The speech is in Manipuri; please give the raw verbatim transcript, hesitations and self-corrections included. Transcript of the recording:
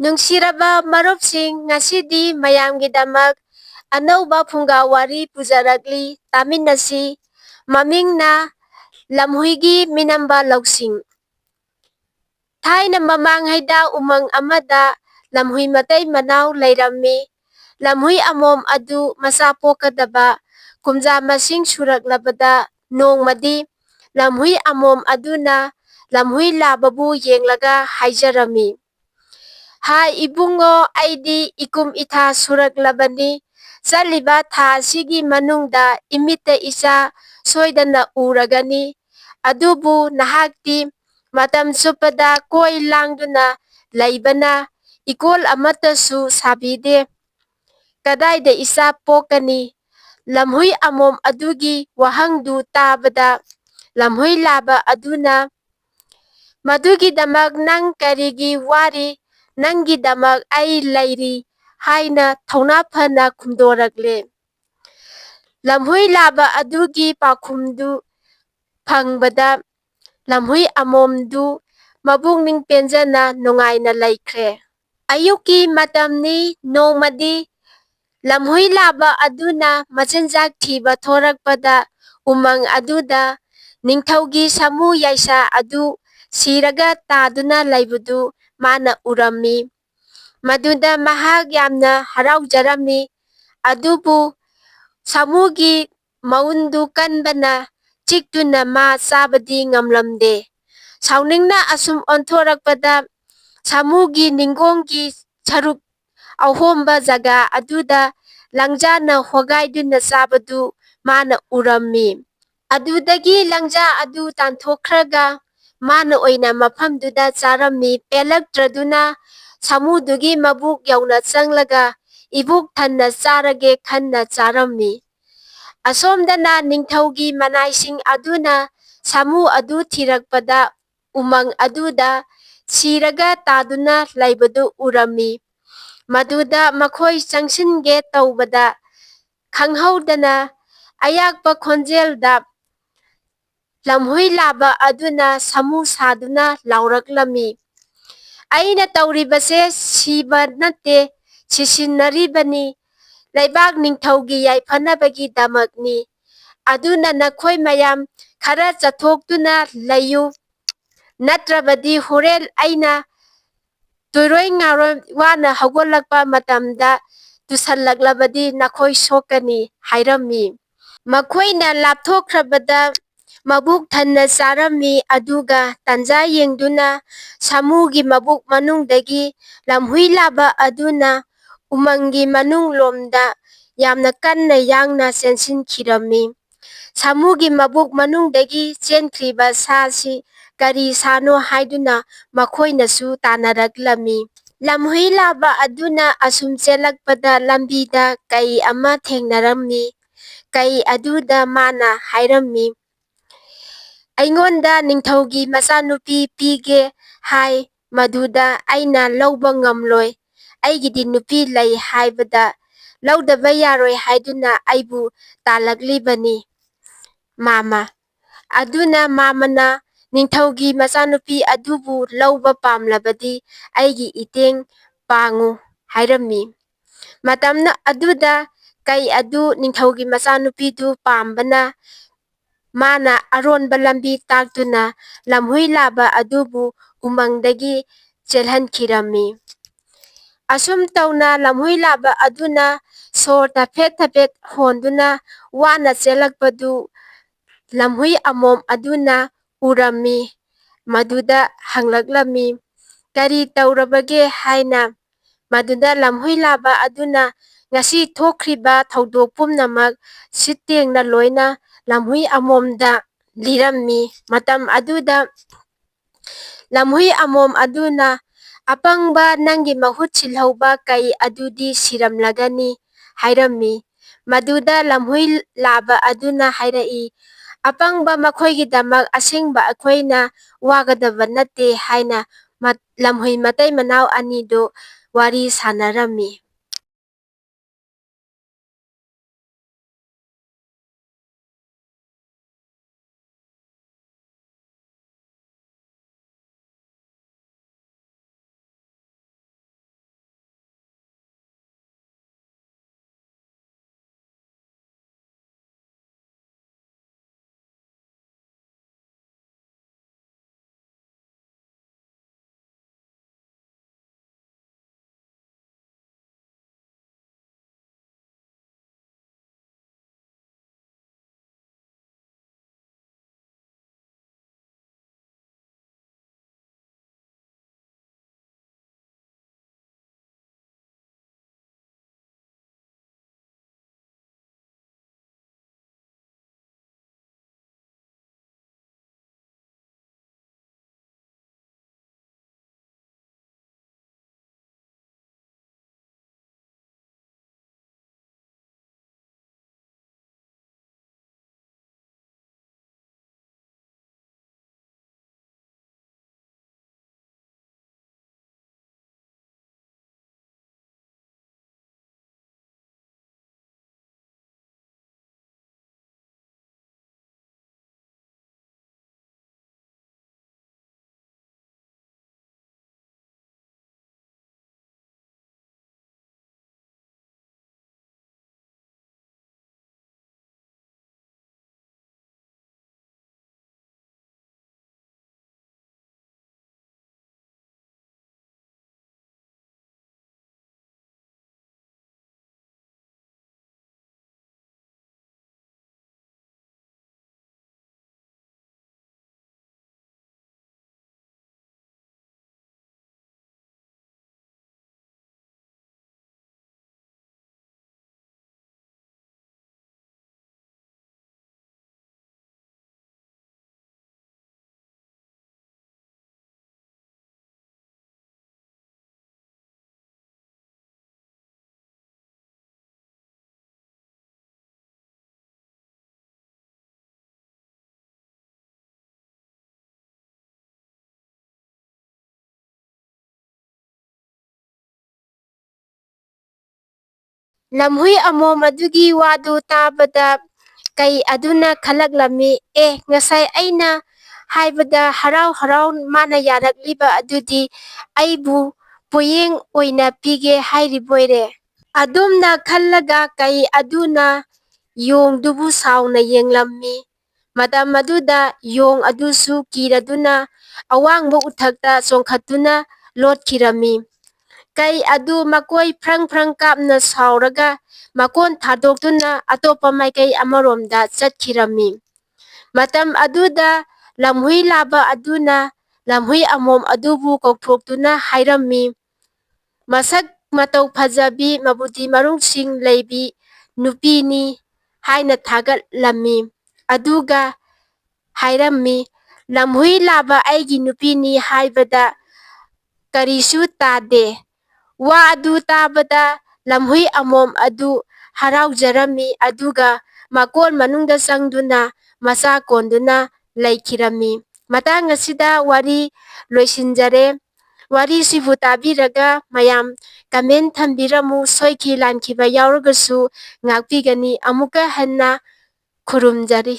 ꯅꯨꯡꯁꯤꯔꯕ ꯃꯔꯨꯞꯁꯤꯡ, ꯉꯁꯤꯗꯤ ꯃꯌꯥꯝꯒꯤꯗꯃꯛ ꯑꯅꯧꯕ ꯐꯨꯡꯒꯥ ꯋꯥꯔꯤ ꯄꯨꯖꯔꯛꯂꯤ, ꯇꯥꯃꯤꯟꯅꯁꯤ꯫ ꯃꯃꯤꯡꯅ ꯂꯝꯍꯨꯏꯒꯤ ꯃꯤꯅꯝꯕ ꯂꯧꯁꯤꯡ꯫ ꯊꯥꯏꯅ ꯃꯃꯥꯡꯉꯩꯗ ꯎꯃꯪ ꯑꯃꯗ ꯂꯝꯍꯨꯏ ꯃꯇꯩ ꯃꯅꯥꯎ ꯂꯩꯔꯝꯃꯤ꯫ ꯂꯝꯍꯨꯏ ꯑꯃꯣꯝ ꯑꯗꯨ ꯃꯆꯥ ꯄꯣꯛꯀꯗꯕ ꯀꯨꯝꯖꯥ ꯃꯁꯤꯡ ꯁꯨꯔꯛꯂꯕꯗ ꯅꯣꯡꯃꯗꯤ ꯂꯝꯍꯨꯏ ꯑꯃꯣꯝ ꯑꯗꯨꯅ ꯂꯝꯍꯨꯏ ꯂꯥꯕꯕꯨ ꯌꯦꯡꯂꯒ ꯍꯥꯏꯖꯔꯝꯃꯤ, "ꯍꯥꯏ ꯏꯕꯨꯡꯉꯣ, ꯑꯩꯗꯤ ꯏꯀꯨꯝ ꯏꯊꯥ ꯁꯨꯔꯛꯂꯕꯅꯤ꯫ ꯆꯠꯂꯤꯕ ꯊꯥ ꯑꯁꯤꯒꯤ ꯃꯅꯨꯡꯗ ꯏꯃꯤꯠꯇ ꯏꯆꯥ ꯁꯣꯏꯗꯅ ꯎꯔꯒꯅꯤ꯫ ꯑꯗꯨꯕꯨ ꯅꯍꯥꯛꯇꯤ ꯃꯇꯝ ꯆꯨꯞꯄꯗ ꯀꯣꯏ ꯂꯥꯡꯗꯨꯅ ꯂꯩꯕꯅ ꯏꯀꯣꯜ ꯑꯃꯠꯇꯁꯨ ꯁꯥꯕꯤꯗꯦ꯫ ꯀꯗꯥꯏꯗ ꯏꯆꯥ ꯄꯣꯛꯀꯅꯤ?" ꯂꯝꯍꯨꯏ ꯑꯃꯣꯝ ꯑꯗꯨꯒꯤ ꯋꯥꯍꯪꯗꯨ ꯇꯥꯕꯗ ꯂꯝꯍꯨꯏ ꯂꯥꯕ ꯑꯗꯨꯅ, "ꯃꯗꯨꯒꯤꯗꯃꯛ ꯅꯪ ꯀꯔꯤꯒꯤ ꯋꯥꯔꯤ? ꯅꯪꯒꯤꯗꯃꯛ ꯑꯩ ꯂꯩꯔꯤ" ꯍꯥꯏꯅ ꯊꯧꯅꯥ ꯐꯅ ꯈꯨꯝꯗꯣꯔꯛꯂꯦ꯫ ꯂꯝꯍꯨꯏ ꯂꯥꯕ ꯑꯗꯨꯒꯤ ꯄꯥꯎꯈꯨꯝꯗꯨ ꯐꯪꯕꯗ ꯂꯝꯍꯨꯏ ꯑꯃꯣꯝꯗꯨ ꯃꯄꯨꯛꯅꯤꯡ ꯄꯦꯟꯖꯅ ꯅꯨꯡꯉꯥꯏꯅ ꯂꯩꯈ꯭ꯔꯦ꯫ ꯑꯌꯨꯛꯀꯤ ꯃꯇꯝꯅꯤ꯫ ꯅꯣꯡꯃꯗꯤ ꯂꯝꯍꯨꯏ ꯂꯥꯕ ꯑꯗꯨꯅ ꯃꯆꯤꯟꯖꯥꯛ ꯊꯤꯕ ꯊꯣꯔꯛꯄꯗ ꯎꯃꯪ ꯑꯗꯨꯗ ꯅꯤꯡꯊꯧꯒꯤ ꯁꯥꯃꯨ ꯌꯥꯏꯁꯥ ꯑꯗꯨ ꯁꯤꯔꯒ ꯇꯥꯗꯨꯅ ꯂꯩꯕꯗꯨ ꯃꯥꯅ ꯎꯔꯝꯃꯤ꯫ ꯃꯗꯨꯗ ꯃꯍꯥꯛ ꯌꯥꯝꯅ ꯍꯔꯥꯎꯖꯔꯝꯃꯤ꯫ ꯑꯗꯨꯕꯨ ꯁꯥꯃꯨꯒꯤ ꯃꯎꯟꯗꯨ ꯀꯟꯕꯅ ꯆꯤꯛꯇꯨꯅ ꯃꯥ ꯆꯥꯕꯗꯤ ꯉꯝꯂꯝꯗꯦ꯫ ꯁꯥꯎꯅꯤꯡꯅ ꯑꯁꯨꯝ ꯑꯣꯟꯊꯣꯔꯛꯄꯗ ꯁꯥꯃꯨꯒꯤ ꯅꯤꯡꯒꯣꯡꯒꯤ ꯁꯔꯨꯛ ꯑꯍꯣꯝꯕ ꯖꯒꯥ ꯑꯗꯨꯗ ꯂꯪꯖꯥꯅ ꯍꯣꯒꯥꯏꯗꯨꯅ ꯆꯥꯕꯗꯨ ꯃꯥꯅ ꯎꯔꯝꯃꯤ꯫ ꯑꯗꯨꯗꯒꯤ ꯂꯪꯖꯥ ꯑꯗꯨ ꯇꯥꯟꯊꯣꯛꯈ꯭ꯔꯒ ꯃꯥꯅ ꯑꯣꯏꯅ ꯃꯐꯝꯗꯨꯗ ꯆꯥꯔꯝꯃꯤ꯫ ꯄꯦꯜꯂꯛꯇ꯭ꯔꯗꯨꯅ ꯁꯥꯃꯨꯗꯨꯒꯤ ꯃꯕꯨꯛ ꯌꯧꯅ ꯆꯪꯂꯒ ꯏꯕꯨꯛ ꯊꯟꯅ ꯆꯥꯔꯒꯦ ꯈꯟꯅ ꯆꯥꯔꯝꯃꯤ꯫ ꯑꯁꯣꯝꯗꯅ ꯅꯤꯡꯊꯧꯒꯤ ꯃꯅꯥꯏꯁꯤꯡ ꯑꯗꯨꯅ ꯁꯥꯃꯨ ꯑꯗꯨ ꯊꯤꯔꯛꯄꯗ ꯎꯃꯪ ꯑꯗꯨꯗ ꯁꯤꯔꯒ ꯇꯥꯗꯨꯅ ꯂꯩꯕꯗꯨ ꯎꯔꯝꯃꯤ꯫ ꯃꯗꯨꯗ ꯃꯈꯣꯏ ꯆꯪꯁꯤꯟꯒꯦ ꯇꯧꯕꯗ ꯈꯪꯍꯧꯗꯅ ꯑꯌꯥꯛꯄ ꯈꯣꯟꯖꯦꯜꯗ ꯂꯝꯍꯨꯏ ꯂꯥꯕ ꯑꯗꯨꯅ ꯁꯥꯃꯨ ꯁꯥꯗꯨꯅ ꯂꯥꯎꯔꯛꯂꯝꯃꯤ꯫ ꯑꯩꯅ ꯇꯧꯔꯤꯕꯁꯦ ꯁꯤꯕ ꯅꯠꯇꯦ, ꯁꯤꯁꯤꯟꯅꯔꯤꯕꯅꯤ꯫ ꯂꯩꯕꯥꯛ ꯅꯤꯡꯊꯧꯒꯤ ꯌꯥꯏꯐꯅꯕꯒꯤꯗꯃꯛꯅꯤ꯫ ꯑꯗꯨꯅ ꯅꯈꯣꯏ ꯃꯌꯥꯝ ꯈꯔ ꯆꯠꯊꯣꯛꯇꯨꯅ ꯂꯩꯌꯨ, ꯅꯠꯇ꯭ꯔꯕꯗꯤ ꯍꯣꯔꯦꯟ ꯑꯩꯅ ꯇꯨꯔꯣꯏ ꯉꯥꯔꯣꯏ ꯋꯥꯅ ꯍꯧꯒꯠꯂꯛꯄ ꯃꯇꯝꯗ ꯇꯨꯁꯜꯂꯛꯂꯕꯗꯤ ꯅꯈꯣꯏ ꯁꯣꯛꯀꯅꯤ" ꯍꯥꯏꯔꯝꯃꯤ꯫ ꯃꯈꯣꯏꯅ ꯂꯥꯞꯊꯣꯛꯈ꯭ꯔꯕꯗ ꯃꯕꯨꯛ ꯊꯟꯅ ꯆꯥꯔꯝꯃꯤ, ꯑꯗꯨꯒ ꯇꯟꯖꯥ ꯌꯦꯡꯗꯨꯅ ꯁꯥꯃꯨꯒꯤ ꯃꯕꯨꯛ ꯃꯅꯨꯡꯗꯒꯤ ꯂꯝꯍꯨꯏ ꯂꯥꯕ ꯑꯗꯨꯅ ꯎꯃꯪꯒꯤ ꯃꯅꯨꯡ ꯂꯣꯝꯗ ꯌꯥꯝꯅ ꯀꯟꯅ ꯌꯥꯡꯅ ꯆꯦꯟꯁꯤꯟꯈꯤꯔꯝꯃꯤ꯫ ꯁꯥꯃꯨꯒꯤ ꯃꯕꯨꯛ ꯃꯅꯨꯡꯗꯒꯤ ꯆꯦꯟꯈ꯭ꯔꯤꯕ ꯁꯥꯁꯤ ꯀꯔꯤ ꯁꯥꯅꯣ ꯍꯥꯏꯗꯨꯅ ꯃꯈꯣꯏꯅꯁꯨ ꯇꯥꯟꯅꯔꯛꯂꯝꯃꯤ꯫ ꯂꯝꯍꯨꯏ ꯂꯥꯕ ꯑꯗꯨꯅ ꯑꯁꯨꯝ ꯆꯦꯜꯂꯛꯄꯗ ꯂꯝꯕꯤꯗ ꯀꯩ ꯑꯃ ꯊꯦꯡꯅꯔꯝꯃꯤ꯫ ꯀꯩ ꯑꯗꯨꯗ ꯃꯥꯅ ꯍꯥꯏꯔꯝꯃꯤ, "ꯑꯩꯉꯣꯟꯗ ꯅꯤꯡꯊꯧꯒꯤ ꯃꯆꯥꯅꯨꯄꯤ ꯄꯤꯒꯦ ꯍꯥꯏ, ꯃꯗꯨꯗ ꯑꯩꯅ ꯂꯧꯕ ꯉꯝꯂꯣꯏ꯫ ꯑꯩꯒꯤꯗꯤ ꯅꯨꯄꯤ ꯂꯩ ꯍꯥꯏꯕꯗ ꯂꯧꯗꯕ ꯌꯥꯔꯣꯏ ꯍꯥꯏꯗꯨꯅ ꯑꯩꯕꯨ ꯇꯥꯜꯂꯛꯂꯤꯕꯅꯤ, ꯃꯥꯃ꯫ ꯑꯗꯨꯅ ꯃꯥꯃꯅ ꯅꯤꯡꯊꯧꯒꯤ ꯃꯆꯥꯅꯨꯄꯤ ꯑꯗꯨꯕꯨ ꯂꯧꯕ ꯄꯥꯝꯂꯕꯗꯤ ꯑꯩꯒꯤ ꯏꯇꯦꯡ ꯄꯥꯡꯉꯨ" ꯍꯥꯏꯔꯝꯃꯤ꯫ ꯃꯇꯝ ꯑꯗꯨꯗ ꯀꯩ ꯑꯗꯨ ꯅꯤꯡꯊꯧꯒꯤ ꯃꯆꯥꯅꯨꯄꯤꯗꯨ ꯄꯥꯝꯕꯅ ꯃꯥꯅ ꯑꯔꯣꯟꯕ ꯂꯝꯕꯤ ꯇꯥꯛꯇꯨꯅ ꯂꯝꯍꯨꯏ ꯂꯥꯕ ꯑꯗꯨꯕꯨ ꯎꯃꯪꯗꯒꯤ ꯆꯦꯜꯍꯟꯈꯤꯔꯝꯃꯤ꯫ ꯑꯁꯨꯝ ꯇꯧꯅ ꯂꯝꯍꯨꯏ ꯂꯥꯕ ꯑꯗꯨꯅ ꯁꯣꯔ ꯊꯐꯦꯠ ꯊꯐꯦꯠ ꯍꯣꯟꯗꯨꯅ ꯋꯥꯅ ꯆꯦꯜꯂꯛꯄꯗꯨ ꯂꯝꯍꯨꯏ ꯑꯃꯣꯝ ꯑꯗꯨꯅ ꯎꯔꯝꯃꯤ꯫ ꯃꯗꯨꯗ ꯍꯪꯂꯛꯂꯝꯃꯤ, "ꯀꯔꯤ ꯇꯧꯔꯕꯒꯦ?" ꯍꯥꯏꯅ꯫ ꯃꯗꯨꯗ ꯂꯝꯍꯨꯏ ꯂꯥꯕ ꯑꯗꯨꯅ ꯉꯁꯤ ꯊꯣꯛꯈ꯭ꯔꯤꯕ ꯊꯧꯗꯣꯛ ꯄꯨꯝꯅꯃꯛ ꯁꯤꯠ ꯇꯦꯡꯅ ꯂꯣꯏꯅ ꯂꯝꯍꯨꯏ ꯑꯃꯣꯝꯗ ꯂꯤꯔꯝꯃꯤ꯫ ꯃꯇꯝ ꯑꯗꯨꯗ ꯂꯝꯍꯨꯏ ꯑꯃꯣꯝ ꯑꯗꯨꯅ, "ꯑꯄꯪꯕ ꯅꯪꯒꯤ ꯃꯍꯨꯠ ꯁꯤꯜꯍꯧꯕ ꯀꯩ ꯑꯗꯨꯗꯤ ꯁꯤꯔꯝꯂꯒꯅꯤ" ꯍꯥꯏꯔꯝꯃꯤ꯫ ꯃꯗꯨꯗ ꯂꯝꯍꯨꯏ ꯂꯥꯕ ꯑꯗꯨꯅ ꯍꯥꯏꯔꯛꯏ, "ꯑꯄꯪꯕ ꯃꯈꯣꯏꯒꯤꯗꯃꯛ ꯑꯁꯦꯡꯕ ꯑꯩꯈꯣꯏꯅ ꯋꯥꯒꯗꯕ ꯅꯠꯇꯦ" ꯍꯥꯏꯅ ꯂꯝꯍꯨꯏ ꯃꯇꯩ ꯃꯅꯥꯎ ꯑꯅꯤꯗꯨ ꯋꯥꯔꯤ ꯁꯥꯟꯅꯔꯝꯃꯤ꯫ ꯂꯝꯍꯨꯏ ꯑꯃꯣꯝ ꯑꯗꯨꯒꯤ ꯋꯥꯗꯨ ꯇꯥꯕꯗ ꯀꯩ ꯑꯗꯨꯅ ꯈꯜꯂꯛꯂꯝꯃꯤ, "ꯑꯦ, ꯉꯁꯥꯏ ꯑꯩꯅ ꯍꯥꯏꯕꯗ ꯍꯔꯥꯎ ꯍꯔꯥꯎ ꯃꯥꯅ ꯌꯥꯔꯛꯂꯤꯕ ꯑꯗꯨꯗꯤ ꯑꯩꯕꯨ ꯄꯣꯌꯦꯡ ꯑꯣꯏꯅ ꯄꯤꯒꯦ ꯍꯥꯏꯔꯤꯕꯣꯏꯔꯦ"꯫ ꯑꯗꯨꯝꯅ ꯈꯜꯂꯒ ꯀꯩ ꯑꯗꯨꯅ ꯌꯣꯡꯗꯨꯕꯨ ꯁꯥꯎꯅ ꯌꯦꯡꯂꯝꯃꯤ꯫ ꯃꯇꯝ ꯑꯗꯨꯗ ꯌꯣꯡ ꯑꯗꯨꯁꯨ ꯀꯤꯔꯗꯨꯅ ꯑꯋꯥꯡꯕ ꯎꯊꯛꯇ ꯆꯣꯡꯈꯠꯇꯨꯅ ꯂꯣꯠꯈꯤꯔꯝꯃꯤ꯫ ꯀꯩ ꯑꯗꯨ ꯃꯀꯣꯏ ꯐ꯭ꯔꯪ ꯐ꯭ꯔꯪ ꯀꯥꯞꯅ ꯁꯥꯎꯔꯒ ꯃꯀꯣꯟ ꯊꯥꯗꯣꯛꯇꯨꯅ ꯑꯇꯣꯞꯄ ꯃꯥꯏꯀꯩ ꯑꯃꯔꯣꯝꯗ ꯆꯠꯈꯤꯔꯝꯃꯤ꯫ ꯃꯇꯝ ꯑꯗꯨꯗ ꯂꯝꯍꯨꯏ ꯂꯥꯕ ꯑꯗꯨꯅ ꯂꯝꯍꯨꯏ ꯑꯃꯣꯝ ꯑꯗꯨꯕꯨ ꯀꯧꯊꯣꯛꯇꯨꯅ ꯍꯥꯏꯔꯝꯃꯤ, "ꯃꯁꯛ ꯃꯇꯧ ꯐꯖꯕꯤ, ꯃꯕꯨꯗꯤ ꯃꯔꯨꯡꯁꯤꯡ ꯂꯩꯕꯤ ꯅꯨꯄꯤꯅꯤ" ꯍꯥꯏꯅ ꯊꯥꯒꯠꯂꯝꯃꯤ꯫ ꯑꯗꯨꯒ ꯍꯥꯏꯔꯝꯃꯤ, "ꯂꯝꯍꯨꯏ ꯂꯥꯕ ꯑꯩꯒꯤ ꯅꯨꯄꯤꯅꯤ ꯍꯥꯏꯕꯗ ꯀꯔꯤꯁꯨ ꯇꯥꯗꯦ"꯫ ꯋꯥ ꯑꯗꯨ ꯇꯥꯕꯗ ꯂꯝꯍꯨꯏ ꯑꯃꯣꯝ ꯑꯗꯨ ꯍꯔꯥꯎꯖꯔꯝꯃꯤ, ꯑꯗꯨꯒ ꯃꯀꯣꯟ ꯃꯅꯨꯡꯗ ꯆꯪꯗꯨꯅ ꯃꯆꯥ ꯀꯣꯟꯗꯨꯅ ꯂꯩꯈꯤꯔꯝꯃꯤ꯫ ꯃꯇꯥꯡ ꯑꯁꯤꯗ ꯋꯥꯔꯤ ꯂꯣꯏꯁꯤꯟꯖꯔꯦ꯫ ꯋꯥꯔꯤꯁꯤꯕꯨ ꯇꯥꯕꯤꯔꯒ ꯃꯌꯥꯝ comment ꯊꯝꯕꯤꯔꯝꯃꯨ꯫ ꯁꯣꯏꯈꯤ ꯂꯥꯟꯈꯤꯕ ꯌꯥꯎꯔꯒꯁꯨ ꯉꯥꯛꯄꯤꯒꯅꯤ꯫ ꯑꯃꯨꯛꯀ ꯍꯟꯅ ꯈꯨꯔꯨꯝꯖꯔꯤ꯫